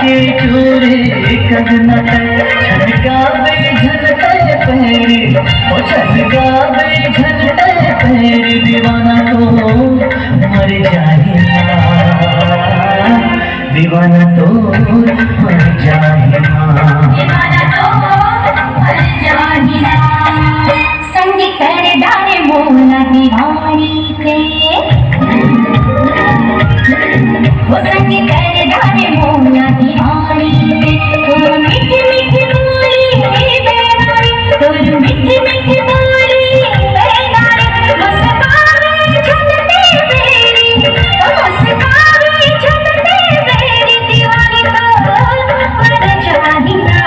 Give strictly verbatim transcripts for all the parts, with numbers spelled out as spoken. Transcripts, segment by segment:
के चूड़ी कंगना तैं, झनकाबे झन तैं पैरी, ओ झनकाबे झन तैं पैरी, दीवाना तोर मर जाही ना, दीवाना तोर मर जाही ना। दीवाना तोर मर जाही ना। संग कर डारे मोला दीवानी के, ओ संग कर डारे मोला दीवानी के। तोर मीठी मीठी बोली ए बैनारी, तोर मीठी मीठी बोली ए बैनारी। मुस्कावे झलते तेरी, ओ मुस्कावे झलते तेरी, दीवानी तोर मर जाही ना।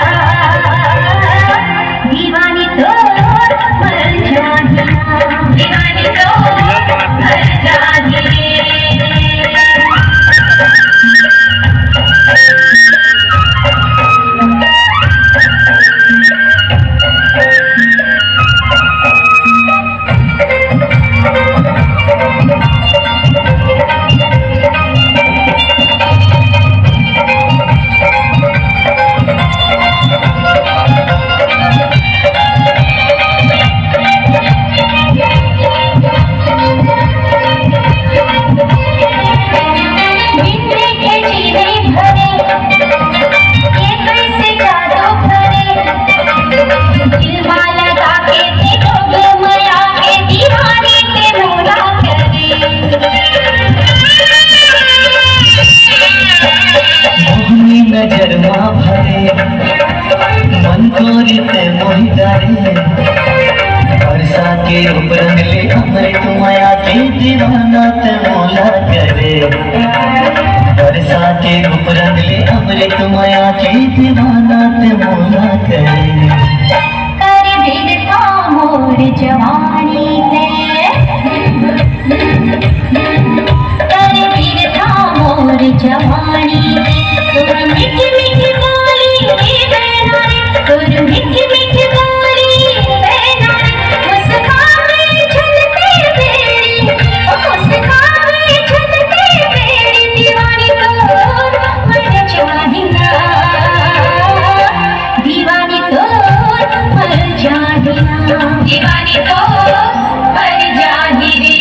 दीवानी तोर मर जाही ना, दीवानी तोर मर जाही। मोहनी नजर मा भरे, मन तोरी ते मोहि डारे। बरसा के रूप रंग ले अमृत मया के, दीवाना ते मोला करे। बरसा के रूप रंग ले अमृत मया के, दीवाना ते मोला करे। कर बिरथा मोर जवानी ते, कर बिरथा मोर जवानी ते। तोर मीठी मीठी बोली ए बैनारी, तोर मीठी मीठी बोली ए बैनारी। मुस्कावे झलते तेरी, ओ मुस्कावे झलते तेरी, दीवानी तोर मर जाही ना। दीवानी तोर मर जाही ना, दीवानी तोर मर जाही रे।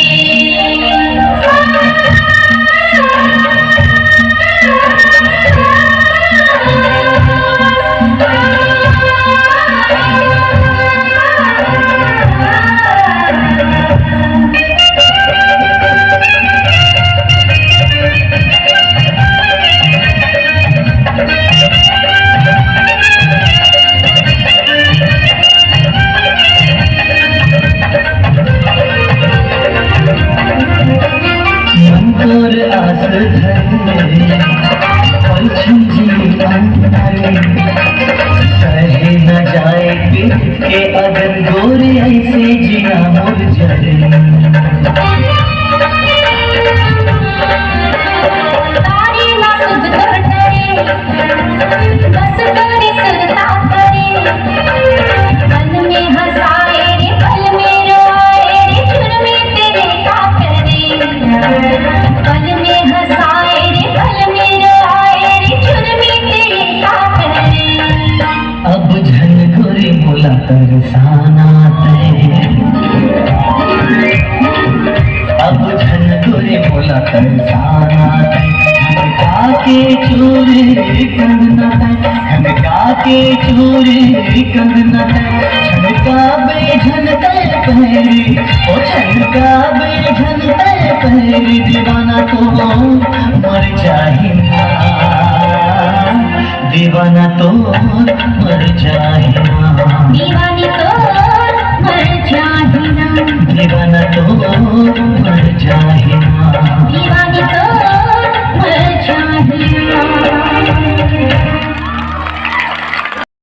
मन तोर आस धरे, पलछिन जी अंतरे, सहे न जाए पीर के अगन गोरी ऐसे जिया मोर जरे। तारी ना सुध तोर डरे, बस तोरी सुरता करे। पल में हंसाए रे, पल में रोआए रे, जुर्मे तेरे का करे। पल में हंसाए रे, पल में रोआए रे, जुर्मे तेरे का करे। अब झन गोरी मोला तरसाना तैं, अब झन गोरी मोला तरसाना तैं। झनका के चूड़ी कंगना तैं, झनका के चूड़ी कंगना तैं। झनकाबे झन तैं पैरी, ओ झनकाबे झन तैं पैरी, दीवाना तोर मर जाही ना, दीवाना तोर मर जाही ना। दीवानी तोर